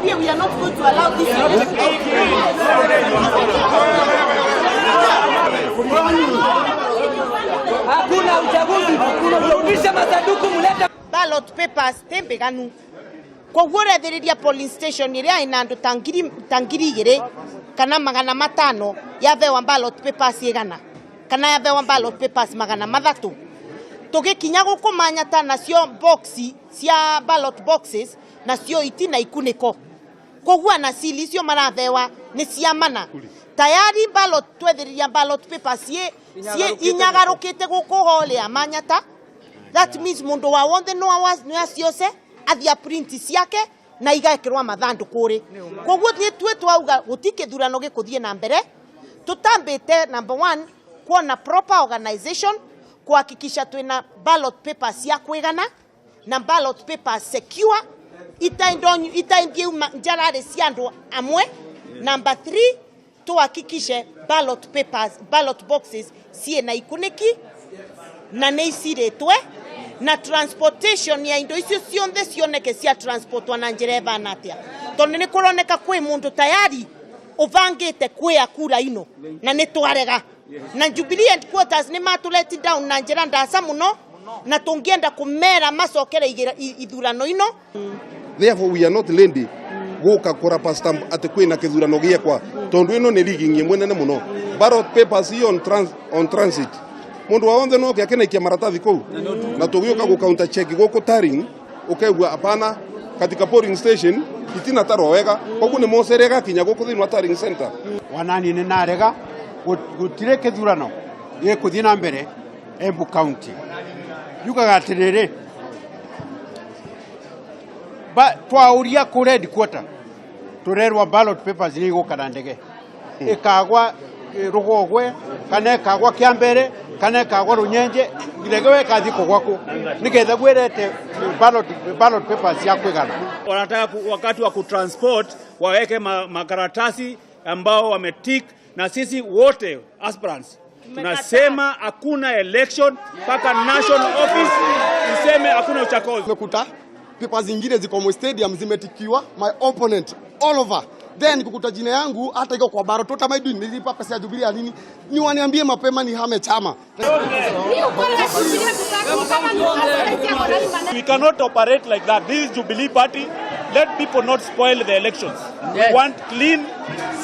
Nikwambie, we are not going to allow this election. Hakuna uchaguzi, rudisha masanduku, mlete Ballot papers tembeganu, koguo ũrethĩrĩria polling station ĩrĩa ĩna andũ ta 2,000 kana 500 yathewa ballot papers 100 kana yathewa ballot papers 300. Tũgĩkinya gũkũ Manyata, nacio box cia ballot boxes nacio itina ikunĩko, koguo na seal icio marathewa nĩ cia mana. Tayari ballot twethĩrĩria ballot papers ciĩ inyagarũkĩte gũkũ hall ya Manyata. That means mundu wa wonthe no aciose athia print ciake na igekĩrwo mathandũkũ rĩ. Koguo nĩ tue twauga gũti kĩthurano gĩkũthiĩ na mbere tutambĩte number one kuona proper organization, kuhakikisha twina ballot papers cia kwĩgana na ballot papers secure itaingie njararĩ cia andũ amwe. Number three, tuhakikishe ballot papers, ballot boxes ciĩna ikunĩki na nĩ icirĩtwe, na transportation ya indo icio cionthe cioneke cia transportwa na njĩra ĩbana atĩa, tondũ nĩ kũroneka kwĩ mũndũ tayari ũbangĩte kwĩa kura ino na nĩ twarega. Na Jubilee headquarters nĩ matũleti down na njĩra ndaca mũno, na tũngĩenda kũmera macokere ithurano ino. Therefore, we are not ready guka kũrapa stamp atĩ kwĩna kĩthurano gĩekwa, tondũ ĩno nĩ rigging ĩmwe nene mũno. Ballot papers iyo on transit, mundu wa wonthe no akenaikia maratathi kũu, na tũgĩũka gũ counter check gũkũ taring, ũkaigua apana, katika polling station itinatarwo wega, koguo nĩ mocere gakinya gũkũ thĩinĩ wa taring center. Wanani nĩ narega, gũtirĩ kĩthurano gĩkũthiĩ na mbere Embu County. Yugaga atĩrĩrĩ, twauria kũrĩa headquarter tũrerwo ballot papers nĩ igũka na ndege, ĩkagwa rũgogwe kana ĩkagwa Kĩambere kana ĩkagwa Rũnyenje. Ndege we ĩkathiĩ kũgwa kũ nĩgetha gwĩrete ballot papers cia kwĩgana? Wanataka wakati wa kutransport waweke makaratasi ambao wametick, na sisi wote aspirants tunasema hakuna election mpaka national office iseme hakuna uchaguzi. Tumekuta paper zingine ziko Moi Stadium zimetikiwa my opponent all over, then kukuta jina yangu hata iko kwa ballot. What am I doing? Nilipa pesa ya Jubilee ya nini? Ni waniambie mapema nihame chama. We cannot operate like that. This is Jubilee Party. Let people not spoil the elections. We want clean,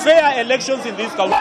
fair elections in this country.